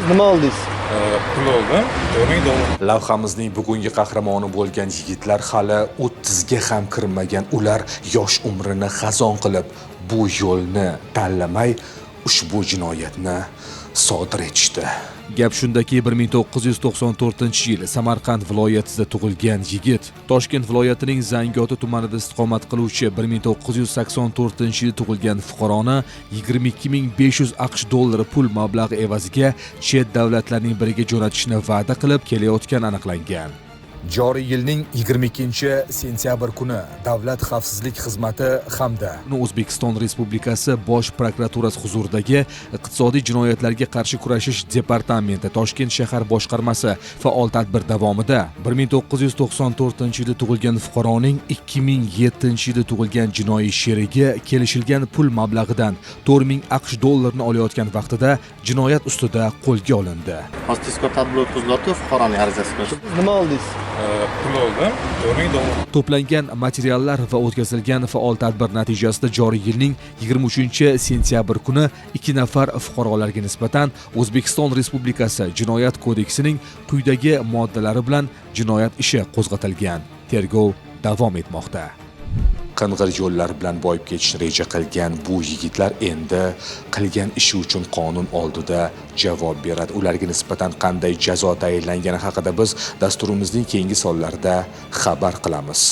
Nima oldingiz? Pul oldim, 4000 dollar. Lavhamizning bugungi qahramoni bo'lgan yigitlar hali 30 ga ham kirmagan. Ular yosh umrini xazon qilib, bu yo'lni tanlamay ushbu jinoyatni sodir etishdi. Gap shundaki, 1994-yil Samarqand viloyatida tug'ilgan yigit Toshkent viloyatining Zangiota tumanida istiqomat qiluvchi 1984-yil tug'ilgan fuqaroni 22 500 AQSh dollari pul mablag'i evaziga chet davlatlarning biriga jo'natishni va'da qilib kelayotgani aniqlangan. Joriy yilning 22 sentyabr kuni Davlat xavfsizlik xizmati hamda O'zbekiston Respublikasi Bosh prokuraturasi huzuridagi Iqtisodiy jinoyatlarga qarshi kurashish departamenti Toshkent shahar boshqarmasi faol tadbir davomida 1994 yilda tug'ilgan fuqaroning 2007 yilda tug'ilgan jinoiy sherigi kelishilgan pul mablag'idan 4000 AQSh dollarini olayotgan vaqtida jinoyat ustida qo'lga olindi. Hozir tezkor tadbir o'tkazilyapti fuqaroning arizasi bo'yicha. Nima oldingiz? Pul oldim, 4000 dollar. To'plangan materiallar va o'tkazilgan faol tadbir natijasida joriy yilning 23 sentyabr kuni ikki nafar fuqarolarga nisbatan O'zbekiston Respublikasi Jinoyat kodeksining quyidagi moddalari bilan jinoyat ishi qo'zg'atilgan. Tergov davom etmoqda. Qing'ir yo'llar bilan boyib ketishni reja qilgan bu yigitlar endi qilgan ishi uchun qonun oldida javob beradi. Ularga nisbatan qanday jazo tayinlangani haqida biz dasturimizning keyingi sonlarida xabar qilamiz.